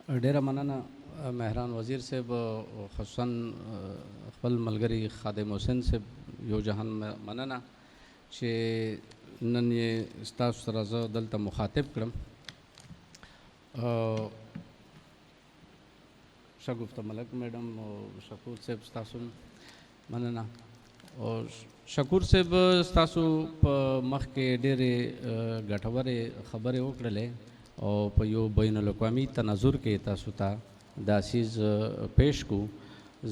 ډیره مننه مهران وزیر صاحب، خصوصا خپل ملګری خادم حسین صاحب، یو جهان مننه چې نن یې ستاسو سره زه دلته مخاطب کړم. شګفته ملک میډم او شکور صاحب، ستاسو مننه. او شکور صاحب، ستاسو په مخ کې ډېرې ګټورې خبرې وکړلې او په یو بین الاقوامي تناظر کې تاسو ته دا څیز پیش کو.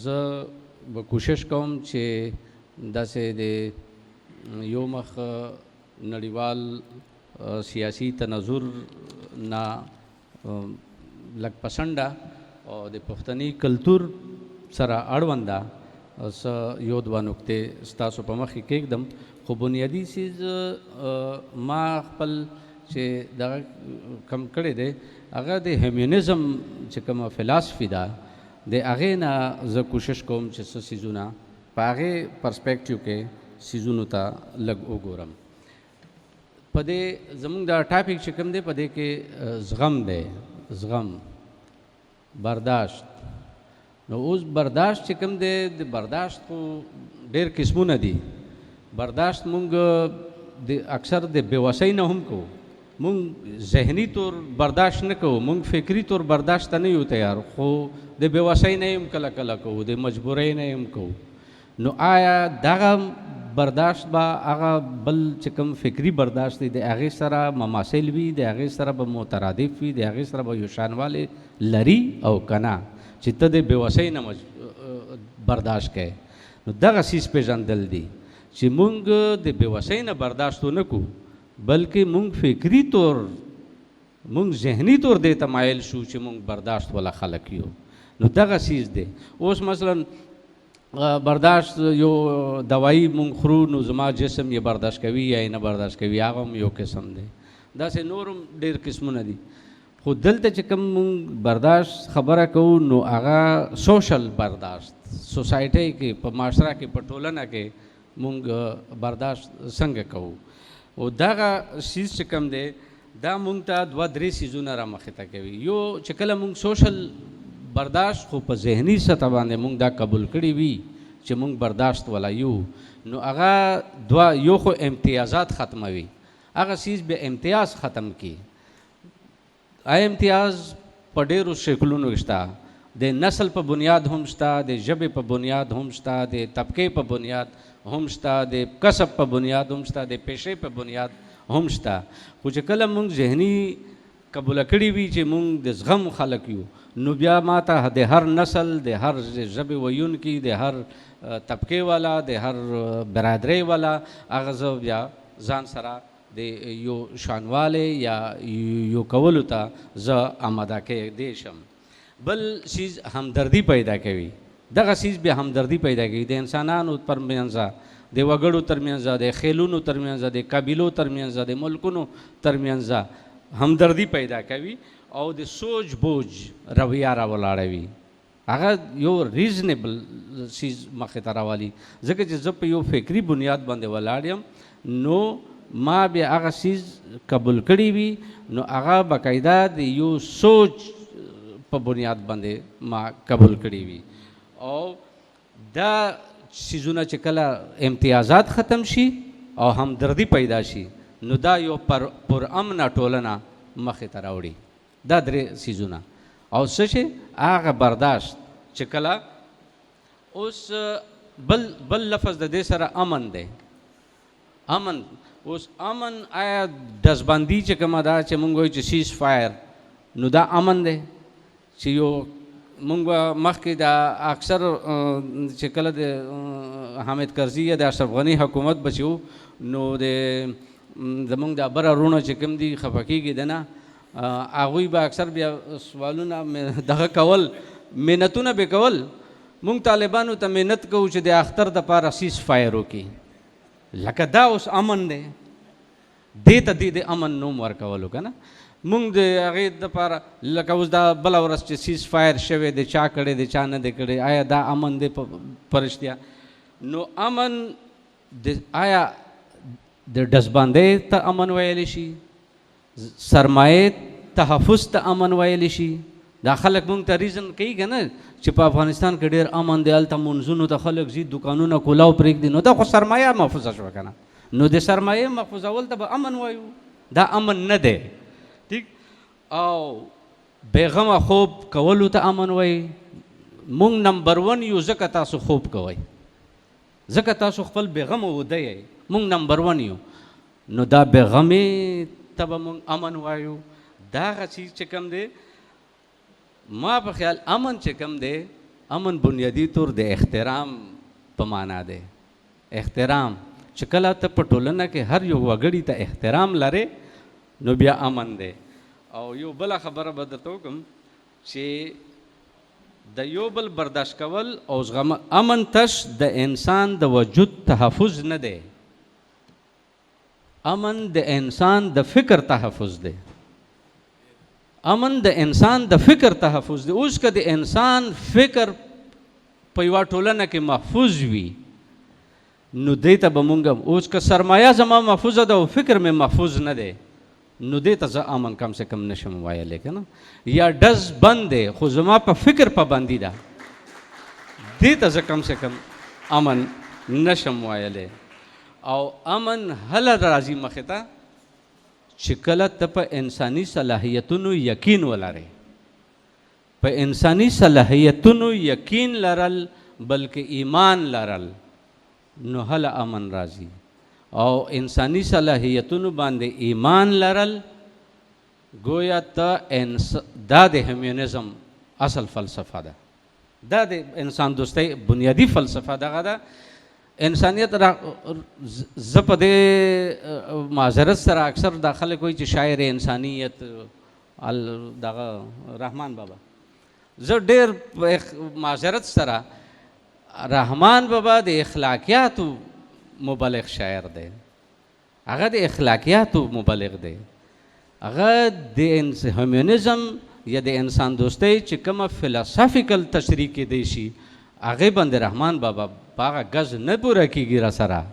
زه به کوشش کوم چې داسې د یو مخ نړیوال سیاسي تناظر نه لږ پسنډه او د پښتني کلتور سره اړونده څه یو دوه نکتې ستاسو په مخ کې کېږدم. خو بنیادي څیز ما خپل چې دغه کم کړی دی، هغه د هیومنزم چې کومه فلسفي ده، د هغې نه زه کوشش کوم چې څه څیزونه په هغې پرسپیکټیو کې څیزونو ته لږ وګورم. په دې زمونږ دا topic چې کوم دی، په دې کې زغم دی، زغم، برداشت. نو اوس برداشت چې کوم دی، د برداشت خو ډېر قسمونه دي. برداشت مونږ د اکثر د بېوسۍ نه هم کوو. مونږ ذهني طور برداشت نه کوو، مونږ فکري طور برداشت ته نه یو تیار، خو د بېوسۍ نه هم کله کله کوو، د مجبورۍ نه هم کوو. نو آیا دغه برداشت به هغه بل چې کوم فکري برداشت دی، د هغې سره مماثل وي، د هغې سره به مترادف وي، د هغې سره به یو شانوالی لري او که نه، چې ته د بېوسۍ نه برداشت کوې؟ نو دغه څیز پېژندل دي چې مونږ د بېوسۍ نه برداشت ونه کړو، بلکې مونږ فکري طور، مونږ ذهني طور دې ته مایل شو چې مونږ برداشت والا خلک یو. نو دغه څیز دی. اوس مثلا برداشت، یو دوایی مونږ خورو، نو زما جسم یې برداشت کوي یا یې نه برداشت کوي، هغه هم یو قسم دی. داسې نور هم ډېر قسمونه دي. خو دلته چې کوم مونږ برداشت خبره کوو، نو هغه social برداشت، سوسایټۍ کې، په معاشره کې، په ټولنه کې مونږ برداشت څنګه کوو. او دغه څیز چې کوم دی، دا مونږ ته دوه درې څیزونه را مخې ته کوي. یو چې کله مونږ social برداشت خو په ذهني سطح باندې مونږ دا قبول کړي وي چې مونږ برداشت والا یو، نو هغه دوه، یو خو امتیازات ختموي، هغه څیز به امتیاز ختم کړي. امتیاز په ډېرو شکلونو شته، د نسل په بنیاد هم شته، د ژبې په بنیاد هم شته، د طبقې په بنیاد هم شته، د کسب په بنیاد هم شته، د پیشې په بنیاد هم شته. خو چې کله مونږ ذهني قبوله کړي وي چې مونږ د زغم خلک یو، نو بیا ما ته د هر نسل، د هر ژبې ویونکي، د هر طبقې والا، د هر برادرۍ والا، هغه زه بیا ځان سره د یو شانوالی یا یو کولو ته زه آماده کېدی شم. بل څیز همدردي پیدا کوي. دغه څیز بیا همدردي پیدا کوي د انسانانو ترمنځ، د وګړو ترمنځ، د خیلونو ترمنځ، د قبیلو ترمنځ، د ملکونو ترمنځ همدردي پیدا کوي او د سوچ بوج رویه راولاړوي. هغه یو reasonable څیز مخې ته راولي، ځکه چې زه په یو فکري بنیاد باندې ولاړ یم، نو ما بیا هغه څیز قبول کړی وي، نو هغه باقاعده د یو سوچ په بنیاد باندې ما قبول کړی وي. او دا څیزونه چې کله امتیازات ختم شي او همدردي پیدا شي، نو دا یو پرامنه ټولنه مخې ته راوړي. دا درې څیزونه او څه چې هغه برداشت چې کله اوس بل لفظ د دې سره امن دی. امن، اوس امن آیا ډزبندي چې کومه ده، چې مونږ وایو چې cease fire، نو دا امن دی؟ چې یو مونږ به مخکې دا اکثر چې کله د حامد کرزي یا د اشرف غني حکومت به چې و، نو د زمونږ د بره وروڼه چې کوم دي، خفه کېږي د نه، هغوی به اکثر بیا سوالونه دغه کول، منتونه به کول. مونږ طالبانو ته منت کوو چې د اختر دپاره cease fire وکړي. لکه دا اوس امن دی، دې ته دې د امن نوم ورکولو که نه؟ مونږ د هغې دپاره، لکه اوس دا بله ورځ چې cease fire شوی دی، چا کړی دی، چا نه دی کړی، آیا دا امن دی په رښتیا؟ نو امن د آیا د ډزبندۍ ته امن ویلی شي، سرمایې تحفظ ته امن ویلی شي؟ دا خلک مونږ ته ریزن کوي که نه چې په افغانستان کې ډېر امن دی، هلته منځونو ته خلک ځي، دوکانونه کولاو پرېږدي، نو دا خو سرمایه محفوظه شوه که نه. نو د سرمایې محفوظول ته به امن وایو، دا امن نه دی. ټیک. او بېغمه خوب کولو ته امن وایي. مونږ نمبر ون یو ځکه تاسو خوب کوئ، ځکه تاسو خپل بېغمه وده یئ، مونږ نمبر ون یو، نو دا بېغمې ته به مونږ امن وایو. دا هغه څیز چې کوم دی، ما په خیال امن چې کوم دی، امن بنیادي طور د احترام په معنا دی. احترام چې کله ته په ټولنه کې هر یو وګړي ته احترام لرې نو بیا امن دی. او یو بله خبره به درته وکړم چې د یو بل برداشت کول او زغم، امن تش د انسان د وجود تحفظ نه دی، امن د انسان د فکر تحفظ دی. امن د انسان د فکر تحفظ دی. اوس که د انسان فکر په یوه ټولنه کې محفوظ وي نو دې ته به مونږ، اوس که سرمایه زما محفوظه ده او فکر مې محفوظ نه دی نو دې ته زه امن کم سے کم نشم ویلی که نه. یا ډز بند دی خو زما په فکر پابندي ده، دې ته زه کم سے کم امن نشم ویلی. او امن هله راځي مخې ته چې کله ته په انساني صلاحیتونو یقین ولرې. په انساني صلاحیتونو یقین لرل بلکې ایمان لرل، نو هله امن راځي. او انساني صلاحیتونو باندې ایمان لرل گویا ته دا د هیومنزم اصل فلسفه ده، دا د انسان دوستۍ بنیادي فلسفه دغه ده. انسانیت را زه په دې معذرت سره اکثر دا خلک وایي چې شاعر انسانیت دغه رحمان بابا، زه ډېر معذرت سره رحمان بابا د اخلاقیاتو مبلغ شاعر دی، هغه د اخلاقیاتو مبلغ دی. هغه د هیومنزم یا د انسان دوستۍ چې کومه فلسفیکل تشریح کېدی شي هغې باندې رحمان بابا په هغه ګز نه پوره کېږي را سره.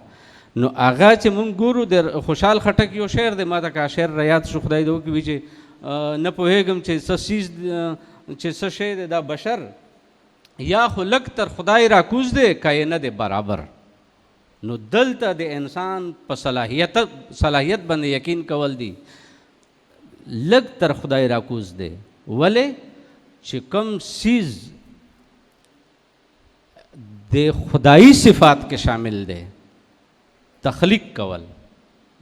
نو هغه چې مونږ ګورو د خوشحال خټک یو شعر دی، ما ته که شعر را یاد شو خدای دې وکړي چې نه پوهېږم چې څه څیز چې څه شی دی دا بشر، یا خو لږ تر خدای راکوز دی که یې نه دی برابر. نو دلته د انسان په صلاحیت باندې یقین کول دي، لږ تر خدای راکوز دی. ولې چې کوم څیز د خدایي صفات کې شامل دی، تخلیق کول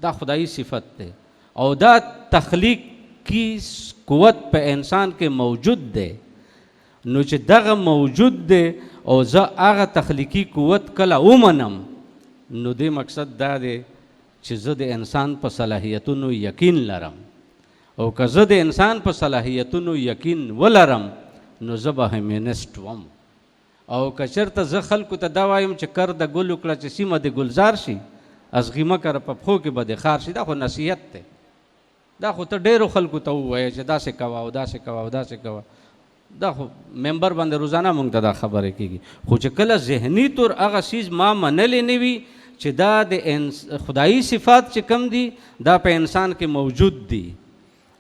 دا خدایي صفت دی، او دا تخلیق کی قوت په انسان کې موجود دی. نو چې دغه موجود دی او زه هغه تخلیقي قوت کله ومنم، نو دې مقصد دا دی چې زه د انسان په صلاحیتونو یقین لرم، او که زه د انسان په صلاحیتونو یقین ولرم نو زه به هیومنسټ وم. او که چېرته زه خلکو ته دا وایم چې کر د ګل وکړه چې سیمه د ګلزار شي، ازغیمه کره په پښو کې به د خار شي، دا خو نصیحت دی. دا خو ته ډېرو خلکو ته ووایه چې داسې کوه او داسې کوه او داسې کوه، دا خو ممبر باندې روزانه مونږ ته دا خبرې کېږي. خو چې کله ذهني طور هغه څیز ما منلی نه وي چې دا د خدایي صفات چې کوم دي دا په انسان کې موجود دي،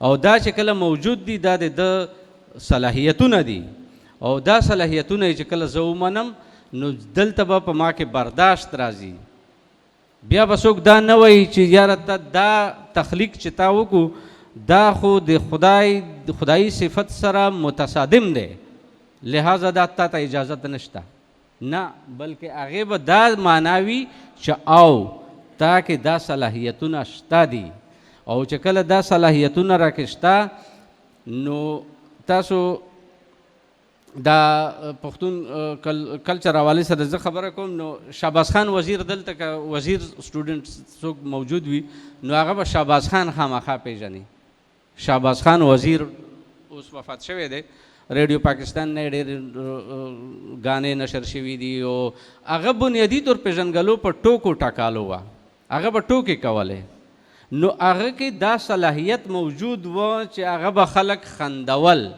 او دا چې کله موجود دي دا د ده صلاحیتونه دي، او دا صلاحیتونه چې کله زه ومنم نو دلته به په ما کې برداشت راځي. بیا به څوک دا نه وایي چې یاره ته دا تخلیق چې تا وکړو دا خو د خدایي صفت سره متصادم دی، لہذا دا تا ته اجازت نشته. نه، بلکې هغې به دا معنا وي چې او تا کې دا صلاحیتونه شته دي، او چې کله دا صلاحیتونه راکې شته نو تاسو دا پښتون کلچر حوالې سره زه خبره کوم. نو شهباز خان وزیر دلته که وزیر سټوډنټ څوک موجود وي نو هغه به شهباز خان خامخا پېژني. شهباز خان وزیر اوس وفات شوی دی، ریډیو پاکستان نه ډېر ګانې نشر شوي دي، او هغه بنیادي طور پېژندګلو په ټوکو ټکالو وه، هغه به ټوکې کولې. نو هغه کې دا صلاحیت موجود و چې هغه به خلک خندول.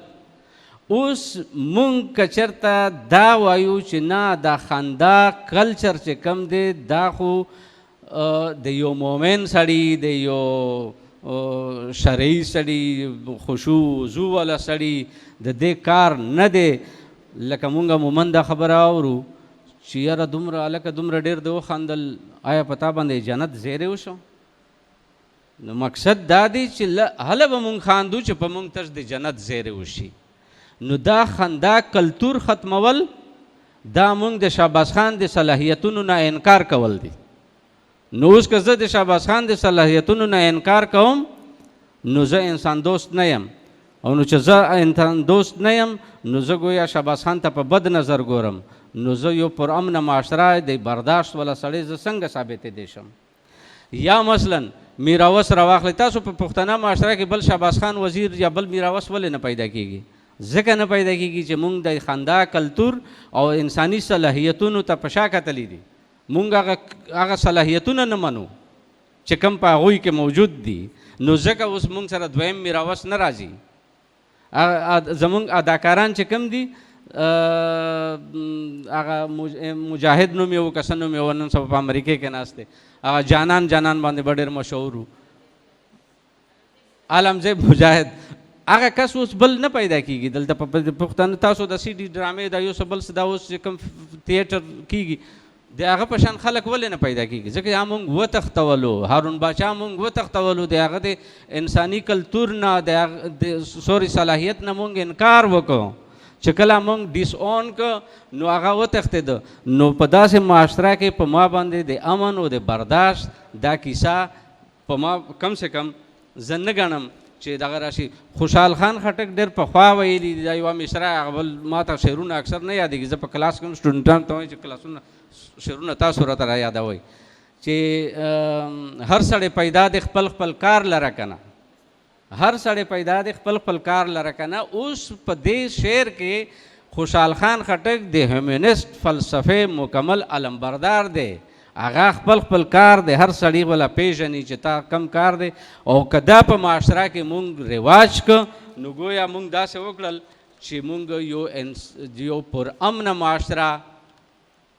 اوس مونږ که چېرته دا وایو چې نه دا خندا کلچر چې کم دی دا خو د یو مؤمن سړي، د یو شرعي سړي، خشوع وضوع والا سړي د دې کار نه دی. لکه مونږ عموما دا خبره اورو چې یاره دومره هلکه دومره ډېر دې وخندل، آیا په تا باندې جنت زیری وشو؟ نو مقصد دا دی چې هله به مونږ خاندو چې په مونږ تش د جنت زیری وشي. نو دا خندا کلتور ختمول، دا مونږ د شهباز خان د صلاحیتونو نه انکار کول دي. نو اوس که زه د شهباز خان د صلاحیتونو نه انکار کوم، نو زه انسان دوست نه یم، او نو چې زه انسان دوست نه یم، نو زه ګویا شهباز خان ته په بد نظر ګورم. نو زه یو پرامنه معاشره د برداشت والا سړی زه څنګه ثابتېدی شم؟ یا مثلا میراوس راواخلئ، تاسو په پښتنه معاشره کې بل شهباز خان وزیر یا بل میراوس ولې نه پیدا کیږي؟ ځکه نه پیدا کیږي چې مونږ د خندا کلتور او انساني صلاحیتونو ته په شا کتلي دي. مونږ هغه صلاحیتونه نه منو چې کوم په هغوی کې موجود دي. نو ځکه اوس مونږ سره دویم میراوس نه راځي. زمونږ اداکاران چې کوم دي، هغه مجاهد نوم یې و که څه نوم یې و، نن سبا په امریکې کې ناست دی، هغه جانان جانان باندې به ډېر مشهور و، عالمزیب مجاهد، هغه کس اوس بل نه پیدا کیږي دلته په پښتانه. تاسو د سي ډي ډرامې دا یو څه بل څه دا اوس چې کوم تیټر کیږي، د هغه په شان خلک ولې نه پیدا کیږي؟ ځکه یا مونږ وتښتولو، هارون باچا مونږ وتښتولو، د هغه د انساني کلتور نه، د هغه د سوري صلاحیت نه مونږ انکار وکړو. چې کله مونږ ډیس اون که نو هغه وتښتېده. نو په داسې معاشره کې په ما باندې د امن او د برداشت دا کیسه په ما کم سه کم زه نه ګڼم چې دغه راشي. خوشحال خان خټک ډېر پخوا ویلي دي، دا یوه مصرع، هغه بل ما ته شعرونه اکثر نه یادېږي، زه په کلاس کې هم سټوډنټانو ته وایم چې کلاسونه شعرونه تاسو راته را یادوئ چې هر سړی پیدا دی خپل خپل کار لره که نه، هر سړی پیدا دی خپل خپل کار لره که نه. اوس په دې شعر کې خوشحال خان خټک د هیومنست فلسفې مکمل علمبردار دی. هغه خپل خپل کار دی، هر سړی ولا پیژني چې تا کم کار دی. او که دا په معاشره کې مونږ رواج که، نو ګویا مونږ داسې وکړل چې مونږ یو پرامنه معاشره،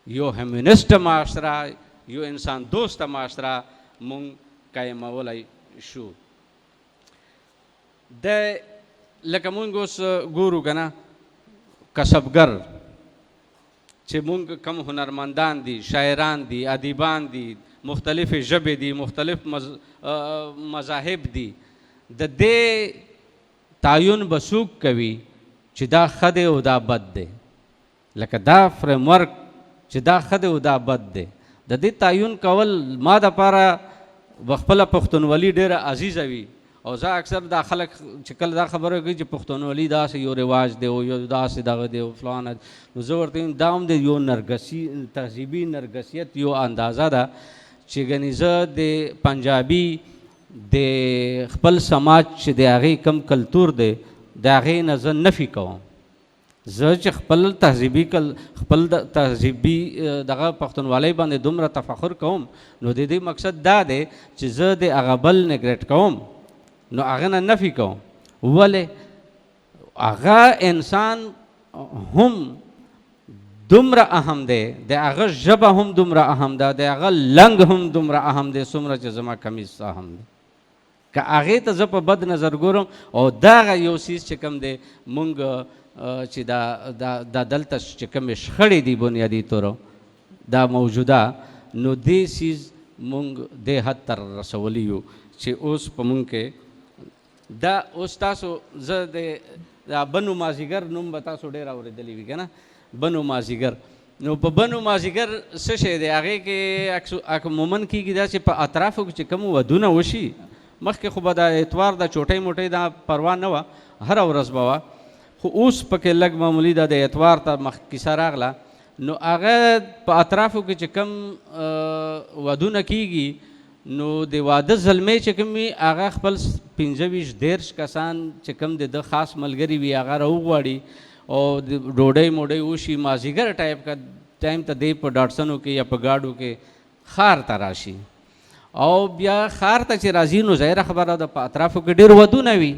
یو هیومنست معاشره، یو انسان دوسته معاشره مونږ قایمولی شو. د لکه مونږ اوس ګورو که نه، کسبګر چې مونږ کم هنرمندان دي، شاعران دي، ادیبان دي، مختلفې ژبې دي، مختلف مذاهب دي، د دې تعین به څوک کوي چې دا ښه دی او دا بد دی؟ لکه دا فریم ورک چې دا ښه دی او دا بد دی، د دې تعین کول ما دپاره به خپله پښتونولي ډېره عزیزه وي. او زه اکثر دا خلک چې کله دا خبره کوي چې پښتونولي داسې یو رواج دی او یو داسې دغه دی او فلان دی، نو زه ورته وایم دا هم د یو نرګسي تهذیبي نرګسیت یو اندازه ده چې ګنې زه د پنجابي د خپل سماج چې د هغې کم کلتور دی د هغې نه زه نفي کوم. زه چې خپل تهذیبي کل خپل د تهذیبي دغه پښتونوالۍ باندې دومره تفخر کوم، نو د دې مقصد دا دی چې زه د هغه بل نګریټ کوم، نو هغه نه نفي کوم. ولې هغه انسان هم دومره اهم دی، د هغه ژبه هم دومره اهم ده، د هغه لنګ هم دومره اهم دی څومره چې زما کمیس اهم دی. که هغې ته زه په بد نظر ګورم، او دغه یو څیز چې کوم دی مونږ چې دا دلته چې کومې شخړې دي بنیادي طور دا موجوده، نو دې څیز مونږ دې حد ته رسولی یو چې اوس په مونږ کې دا اوس تاسو زه د دا بنو مازیګر نوم به تاسو ډېر اورېدلی وي که نه، بنو مازیګر. نو په بنو مازیګر څه شی دی؟ هغې کې عموماً کېږي دا چې په اطرافو کې چې کوم ودونه وشي، مخکې خو به دا اتوار دا چوټۍ موټۍ دا پروا نه وه، هره ورځ به وه، خو اوس پکې لږ معمولي دا د اتوار ته مخ کیسه راغله. نو هغه په اطرافو کې چې کوم ودونه کېږي، نو د واده زلمی چې کوم وي هغه خپل 25 30 کسان چې کوم د ده خاص ملګري وي هغه راوغواړي او د ډوډۍ موډۍ وشي، مازیګر ټایپ کا ټایم ته دی په ډاټسنو کې یا په ګاډو کې ښار ته راشي. او بیا ښار ته چې راځي نو ظاهره خبره ده په اطرافو کې ډېر ودونه وي،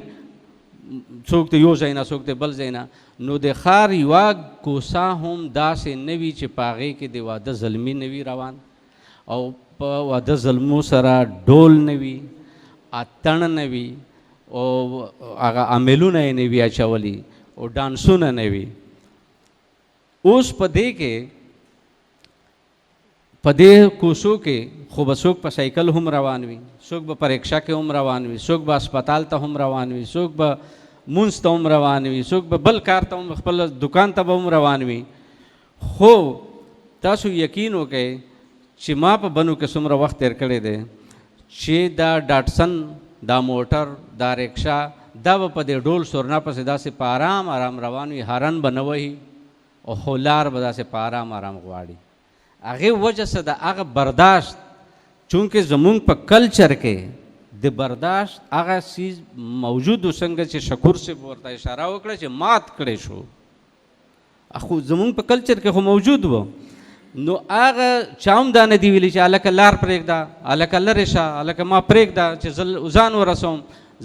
څوک د یو ځای نه څوک د بل ځای نه، نو د ښار یوه کوڅه هم داسې نه وي چې په هغې کې د واده زلمي نه وي روان، او په واده زلمو سره ډول نه وي، اتڼ نه وي او هغه عاملونه یې نه وي اچولي او ډانسونه نه وي. اوس په دې کې په دې کوڅو کې خو به څوک په سایکل هم روان وي، څوک به په رکشا کې هم روان وي، څوک به هسپتال ته هم روان وي، څوک به مونځ ته هم روان وي، څوک به بل کار ته هم خپل دکان ته به هم روان وي. خو تاسو یقین وکړئ چې ما په بنو کې څومره وخت تیر کړی دی چې دا ډاټسن، دا موټر، دا رکشا، دا به په دې ډول سورنا پسې داسې په آرام آرام روان وي، هارن به نه وهي او خو لار به داسې په آرام آرام غواړي. هغې وجه څه ده؟ هغه برداشت، چونکه زمونږ په کلچر کې د برداشت هغه څیز موجود و، څنګه چې شکور صاحب ورته اشاره وکړه چې مات کړی شو، خو زمونږ په کلچر کې خو موجود و. نو هغه چا هم دا نه دي ویلي چې هلکه لار پرېږده، هلکه لرې شه، هلکه ما پرېږده چې زه ځان ورسوم،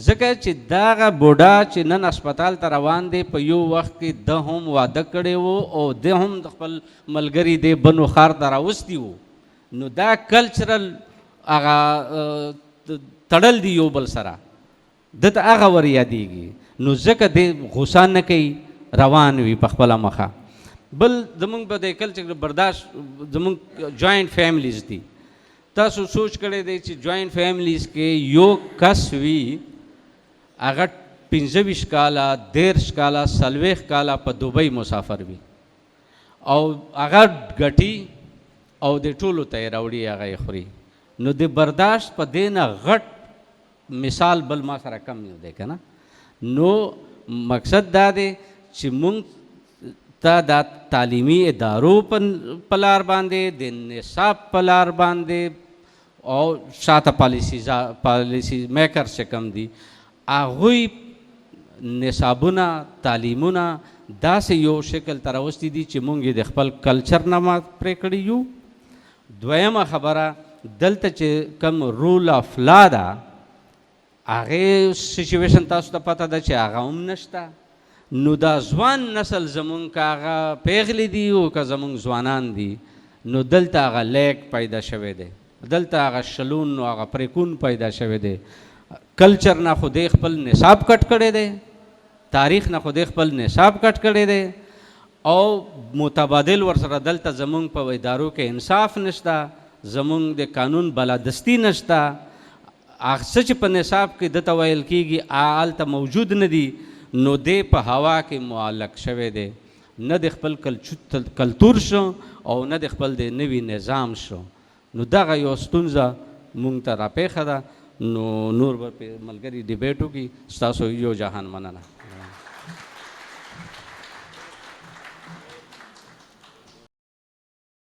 ځکه چې دغه بوډا چې نن هسپتال ته روان دی په یو وخت کې ده هم واده کړی و او ده هم د خپل ملګري دې بنو ښار ته راوستي وو. نو دا کلچرل هغه تړل دي یو بل سره، ده ته هغه ور یادېږي، نو ځکه دی غوسه نه کوي، روان وي په خپله مخه. بل زمونږ په دې کلچر کې برداشت، زمونږ جوائنټ فیملیز دي. تاسو سوچ کړی دی چې جوائنټ فیملیز کې یو کس وي، هغه 25 کاله، 30 کاله، 40 کاله په دوبۍ مسافر وي او هغه ګټي او د ټولو ته یې راوړي، هغه یې خوري. نو د برداشت په دې نه غټ مثال بل ما سره کم یو دی که نه. نو مقصد دا دی چې مونږ ته دا تعلیمي ادارو په لار باندې، د نصاب په لار باندې او شاته پالیسي میکر چې کوم دي هغوی نصابونه، تعلیمونه داسې یو شکل ته راوستي دي چې مونږ یې د خپل کلچر نه مات پرې کړي یو. دویمه خبره، دلته چې کوم رول آف لا ده هغې سچویشن تاسو ته پته ده چې هغه هم نشته. نو دا ځوان نسل زمونږ که هغه پیغلې دي او که زمونږ ځوانان دي، نو دلته هغه لیک پیدا شوی دی، دلته هغه شلون او هغه پرېکون پیدا شوی دی. کلچر نه خو دې خپل نصاب کټ کړی دی، تاریخ نه خو دې خپل نصاب کټ کړی دی، او متبادل ورسره دلته زمونږ په ادارو کې انصاف نشته، زمونږ د قانون بالادستی نشته. هغه څه چې په نصاب کې دته ویل کېږي هغه هلته موجود نه دي، نو دی په هوا کې معلق شوی دی، نه د خپل کلتور شو او نه د خپل د نوي نظام شو. نو دغه یو ستونزه مونږ ته راپېښه ده. نو نور به پې ملګري ډیبیټ وکړي. ستاسو یو جهان مننه.